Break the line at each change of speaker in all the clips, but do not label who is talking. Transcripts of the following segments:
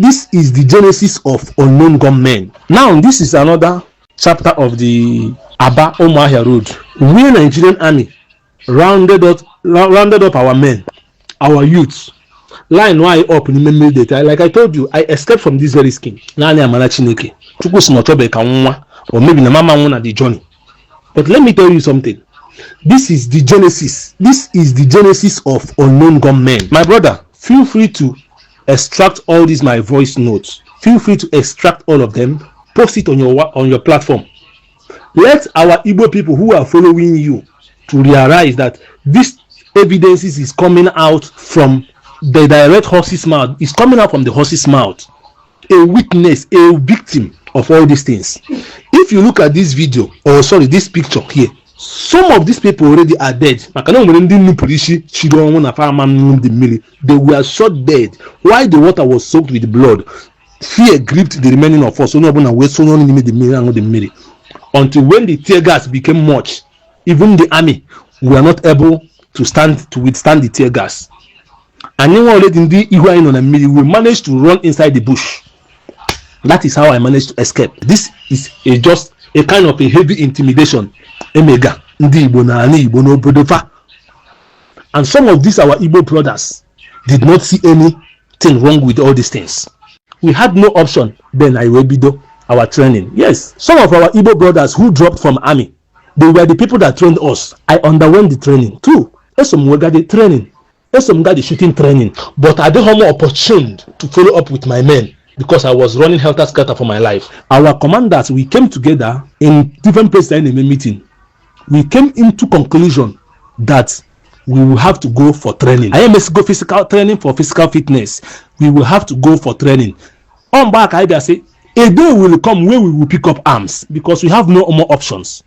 This is the genesis of unknown gunmen. Now, this is another chapter of the Aba Umuahia Road. We Nigerian army rounded up our men, our youths. Line why up in the memory data. Like I told you, I escaped from this very scheme. Nani amana Chineke. Chuku sinotobe kanwa, or maybe na mama won at the journey. But let me tell you something. This is the genesis. This is the genesis of unknown gunmen. My brother, feel free to extract all these my voice notes. Feel free to extract all of them. Post it on your platform. Let our Igbo people who are following you to realize that this evidence is coming out from the direct horse's mouth. It's coming out from the horse's mouth. A witness, a victim of all these things. If you look at this video, or sorry, this picture here, some of these people already are dead. They were shot dead. Why the water was soaked with blood? Fear gripped the remaining of us. Until when the tear gas became much, even the army were not able to withstand the tear gas. And we managed to run inside the bush. That is how I managed to escape. This is just a kind of a heavy intimidation. And some of these our Igbo brothers did not see anything wrong with all these things. We had no option. Then I will be do our training. Yes, some of our Igbo brothers who dropped from army, they were the people that trained us. I underwent the training too. Some got the training. Some got the shooting training. But I don't have more opportunity to follow up with my men, because I was running helter-skelter for my life. Our commanders, we came together in different places in a meeting. We came into conclusion that we will have to go for training. I must go physical training for physical fitness. We will have to go for training. On back, I say a day will come where we will pick up arms, because we have no more options.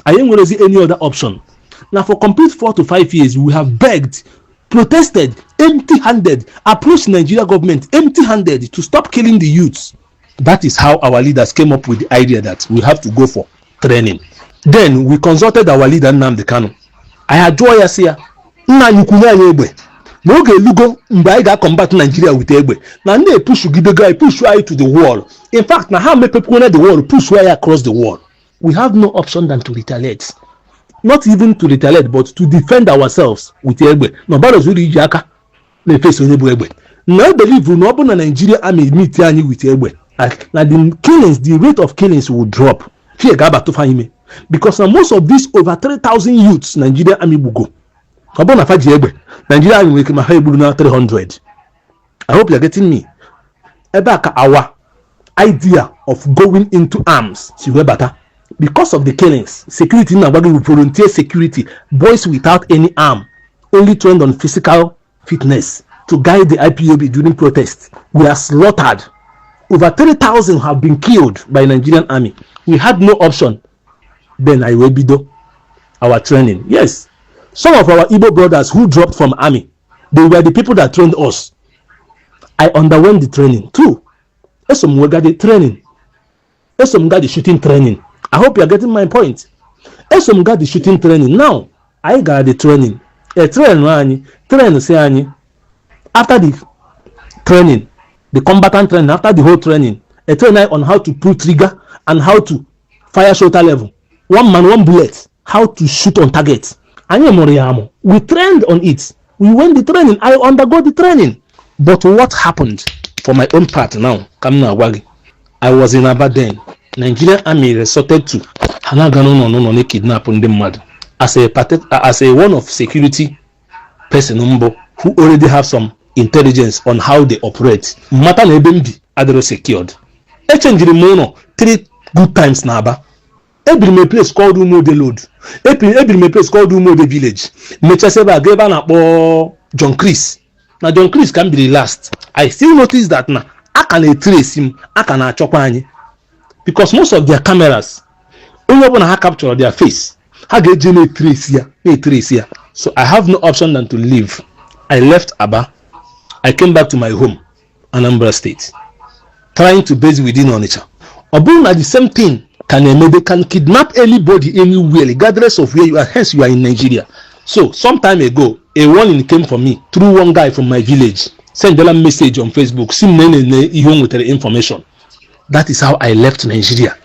I ain't going to see any other option. Now, for complete 4 to 5 years, we have begged, protested, empty-handed, approached Nigeria government empty-handed to stop killing the youths. That is how our leaders came up with the idea that we have to go for training. Then we consulted our leader Nnamdi Kanu. I had joy as here. No get lugo mba combat Nigeria with Egbe. Now they push you the guy, push you to the wall. In fact, now how many people at the wall push you across the wall? We have no option than to retaliate. Not even to retaliate, but to defend ourselves with Egbe. No battles really jaka. They face on Egbe. Now believe we no open Nigeria army meet with Egbe. Now the killings, the rate of killings will drop. Fear gaba to find me. Because now most of these over 3,000 youths Nigeria army will go. Nigeria army will now 300. I hope you're getting me. Our idea of going into arms, because of the killings, security now will volunteer security, boys without any arm, only trained on physical fitness to guide the IPOB during protests. We are slaughtered. Over 3,000 have been killed by Nigerian army. We had no option. Then I will be do our training. Yes, some of our Igbo brothers who dropped from army, they were the people that trained us. I underwent the training too. Some got the training. Some got the shooting training. I hope you are getting my point. Some got the shooting training. Now I got the training. After the training, the combatant training, after the whole training, a training on how to pull trigger and how to fire shoulder level. One man, one bullet. How to shoot on target. We trained on it. We went the training. I undergo the training. But what happened for my own part now? I was in Abadan. Nigerian army resorted to kidnapping them mad. As a one of security person who already have some intelligence on how they operate. Mata na ebembi adero secured. E change the mono 3 good times na aba. Every place called Umo de Load. Every place called Umo de Village. Mechaseba gave na po John Chris. Now John Chris can be the last. I still notice that now I can trace him. I can chop because most of their cameras only want to capture their face. I get trace here. So I have no option than to leave. I left Aba. I came back to my home, Anambra State, trying to base within Onitsha. Obuna the same thing. They can kidnap anybody anywhere, regardless of where you are. Hence, you are in Nigeria. So, some time ago, a warning came for me through one guy from my village. send them a message on Facebook. Information. That is how I left Nigeria.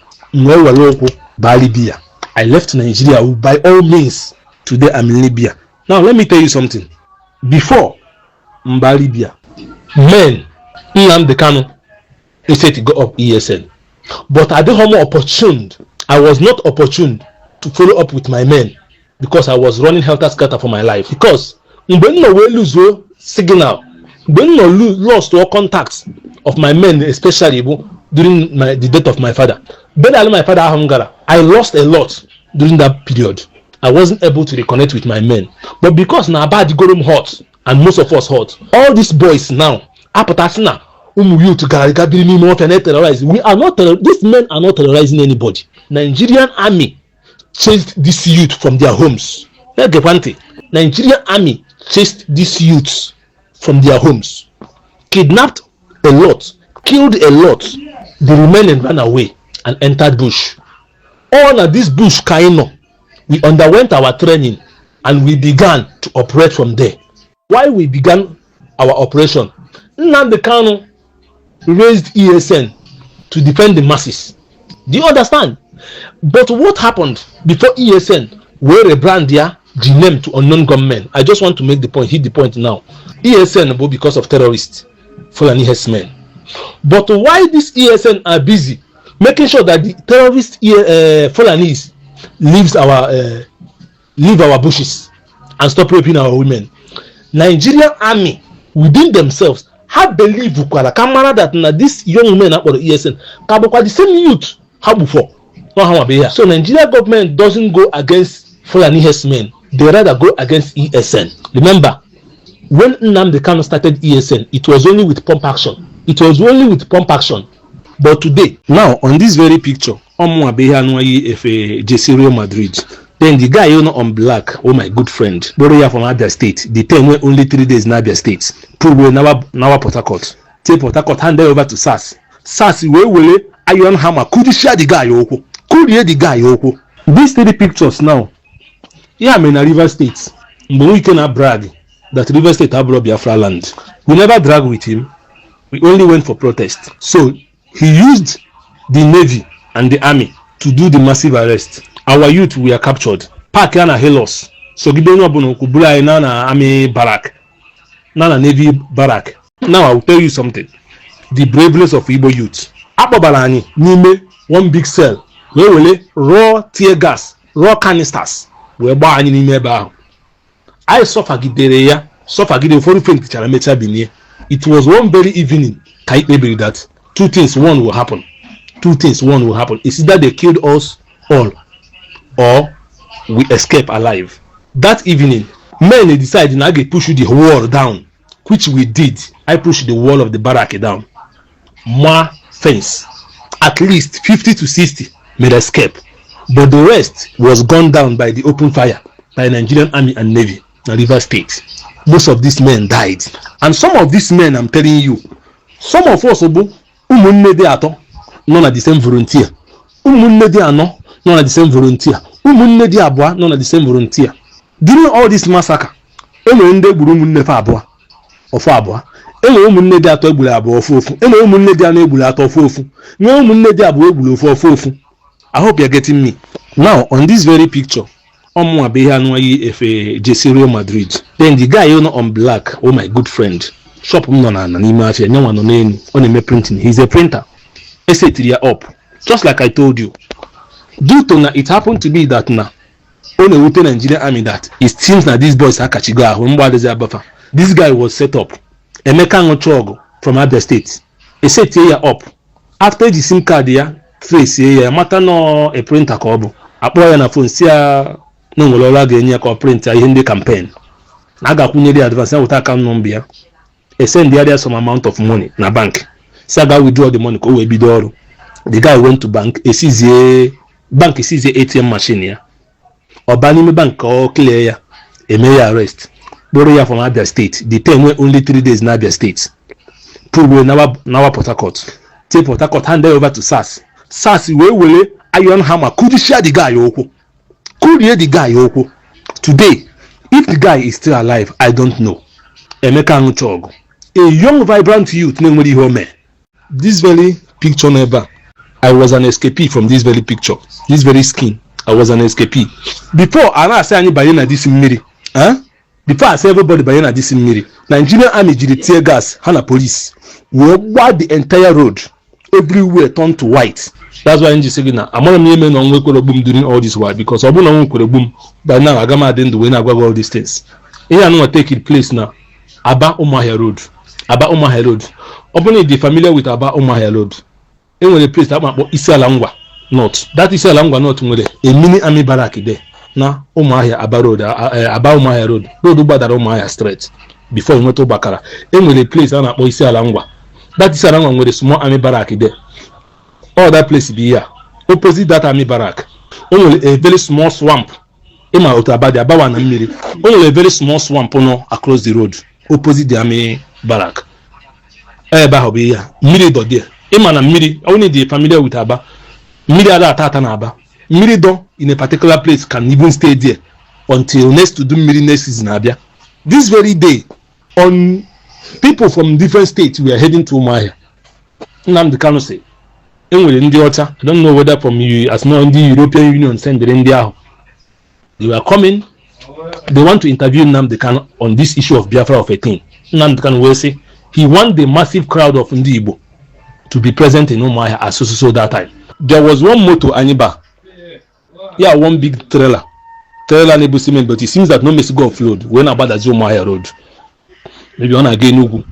I left Nigeria by all means. Today I'm in Libya. Now let me tell you something. Before Libya, men Nnamdi Kanu said to go up ESN. But I don't have opportunity. I was not opportune to follow up with my men because I was running helter-skelter for my life. Because when no way lose signal, when no lost all contacts of my men, especially during the death of my father. I lost a lot during that period. I wasn't able to reconnect with my men. But because now bad go hot and most of us hot, all these boys now, we are not these men are not terrorizing anybody. Nigerian army chased these youth from their homes. Nigerian army chased these youths from their homes, kidnapped a lot, killed a lot. The remaining ran away and entered bush. All of this bush kaino, we underwent our training and we began to operate from there. Why we began our operation? Nnamdi Kanu raised ESN to defend the masses. Do you understand? But what happened before ESN were rebrand the name to unknown gunmen? I just want to make the point, hit the point now. ESN because of terrorists, Fulani herdsmen. But why these ESN are busy making sure that the terrorist Fulanis leave our bushes and stop raping our women? Nigerian army within themselves have believed that this young men are ESN the same youth how before. So Nigeria government doesn't go against Fulani herdsmen, they rather go against ESN. Remember, when Nnamdi Kanu started ESN, it was only with pump action. But today, now on this very picture, Real Madrid. Then the guy on black, oh my good friend, Boroya from Abia State. The term went only 3 days in Abia State. Prove now Port Harcourt. Take Port Harcourt, hand over to SAS. SAS will iron hammer. Could you share the guy yoko? Could you hear the guy yoko? These 3 pictures now. Yeah, I'm in a River State. But we cannot brag that River State have robbed Biafra land. We never drag with him. We only went for protest. So he used the Navy and the Army to do the massive arrest. Our youth were captured. Park yana Helos. So Gideon Bono Kubula na Army barrack. Nana Navy barrack. Now I will tell you something. The braveness of Igbo youth. Ababalani, Nime, one big cell. Where raw tear gas, raw canisters. Where bar any neighbor. I suffer Gideya, suffer Gideon for the It was one very evening. Can you believe that? Two things one will happen. It's either they killed us all or we escape alive. That evening, men decided to push the wall down, which we did. I pushed the wall of the barrack down. More fence. At least 50 to 60 made escape. But the rest was gunned down by the open fire by Nigerian Army and Navy in River State. Most of these men died. And some of these men, I'm telling you, some of us none are the same volunteer. None are the same volunteer. None are the same volunteer. During all this massacre, I hope you're getting me. Now, on this very picture, Real Madrid. Then the guy on black, oh my good friend, shop on printing. He's a printer. Etc. up. Just like I told you. Due to it happened to be that now on a Nigerian army that it seems that these boys are Kachiga. This guy was set up. Emeka Ngochogo from Abia State. Etc. up. After the SIM card trace matter no a printer kobo. Apo na phone sia no ngolola ga ko printer ihe campaign. Na ga kunye the advance na account number. Send the other some amount of money na bank. Saga withdraw the money ko we bido. The guy went to bank. Bank sees the ATM machine here. Or banning bank or clear ya. A may arrest. Boroya from Abia State. The term went only 3 days in Abia State. Prove now Port Harcourt. Take Port Harcourt, hand over to SAS. SAS will iron hammer. Could you share the guy yoko? Could you hear the guy yoko? Today, if the guy is still alive, I don't know. Emeka Ngochogo a young vibrant youth na-enwere ihe. This very picture never, I was an escapee from this very picture, this very skin. I was an escapee. Before I say anybody na this mmiri, before I say everybody by na this mmiri, Nigerian army jiri tear gas, Hana police, we wide the entire road, everywhere turned to white. That's why I'm just saying now, I'm on me men on boom during all this while, because I'm on boom. By now I got the way I go all these things. Here I'm gonna take it place now. Aba Umahia Road. Aba Umahia Road. Openly be familiar with Aba Umahia Road. In the place that Isialangwa North. That Isialangwa North a mini army barrack there. Now Umahia Aba Road, Aba Umahia Road. Road Ubada Umahia Street. Before you go to Bakara. In the place that Isialangwa. That Isialangwa with a small army barrack there. All that place be here. Opposite that army barrack. Only a very small swamp. Only a very small swamp across the road. Opposite the army barrack. Miri do there. Imana Miri, only the familiar with Aba. Miri ada tata na Aba. Miri do in a particular place can even stay there until next to do Miri next season Abia. This very day, on people from different states we are heading to Umahia. Nnamdi Kanu say, I don't know whether from you as not in the European Union send the India. They were coming. They want to interview Nnamdi Kanu on this issue of Biafra of 18. Nnamdi Kanu will say he want the massive crowd of Igbo to be present in Umahia as so that time. There was one motor Aniba. Yeah, one big trailer Nebu cement, but it seems that no message go offload when about the Umahia road. Maybe on again Ugu.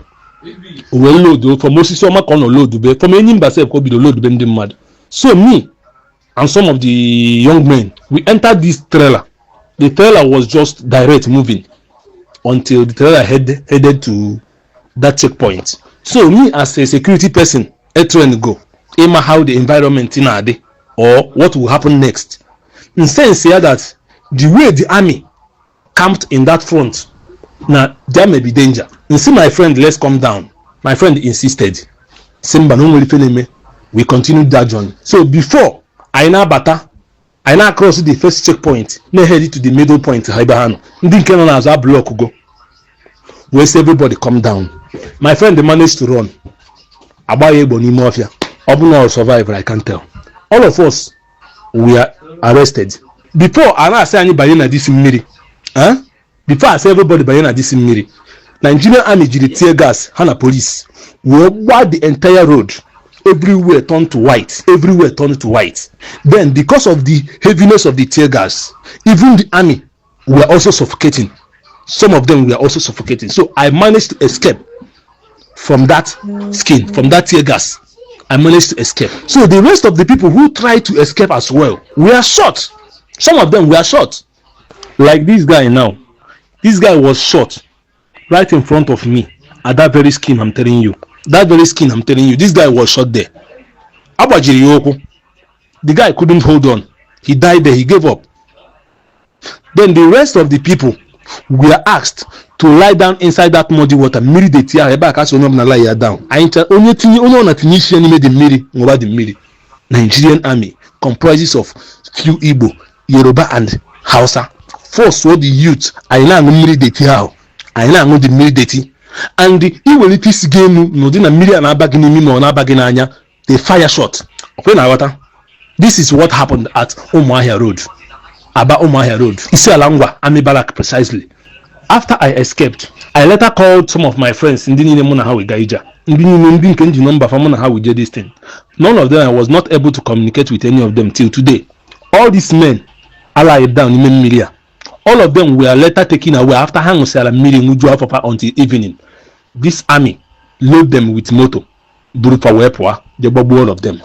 Well load for most summer can load be from any myself could be the load bending mad. So me and some of the young men, we entered this trailer. The trailer was just direct moving until the trailer headed to that checkpoint. So me as a security person, I try to go aim how the environment in Ade or what will happen next. In sense here that the way the army camped in that front, now there may be danger. And see my friend, let's come down. My friend insisted. Simba no me. We continued that journey. So before I now cross the first checkpoint, now headed to the middle point, Haibahano. Didn't come on as a block go. Where's everybody come down? My friend they managed to run. Abaye Boni Mafia. Obuno survivor, I can tell. All of us we are arrested. Before I say anybody na this mmiri. Before I say everybody by na this mmiri. Nigerian army jiri tear gas, Hana police. We wide the entire road. Everywhere turned to white. Everywhere turned to white. Then because of the heaviness of the tear gas, even the army were also suffocating. Some of them were also suffocating. So I managed to escape from that skin, from that tear gas. I managed to escape. So the rest of the people who tried to escape as well were shot. Some of them were shot. Like this guy now. This guy was shot right in front of me at that very skin I'm telling you. That very skin I'm telling you. This guy was shot there. The guy couldn't hold on. He died there. He gave up. Then the rest of the people were asked to lie down inside that muddy water. Nigerian army comprises of few Igbo, Yoruba and Hausa. First, what the youth I now military how I now know the military and the this game no din million na they fire shot. This is what happened at Umahia Road. Aba Umahia Road. Isialangwa Army Barrack precisely. After I escaped, I later called some of my friends in the how we gaija. Number from how we did this thing. None of them I was not able to communicate with any of them till today. All these men allied down in Melia. All of them were later taken away after hanging meeting until evening. This army load them with motor. All of them.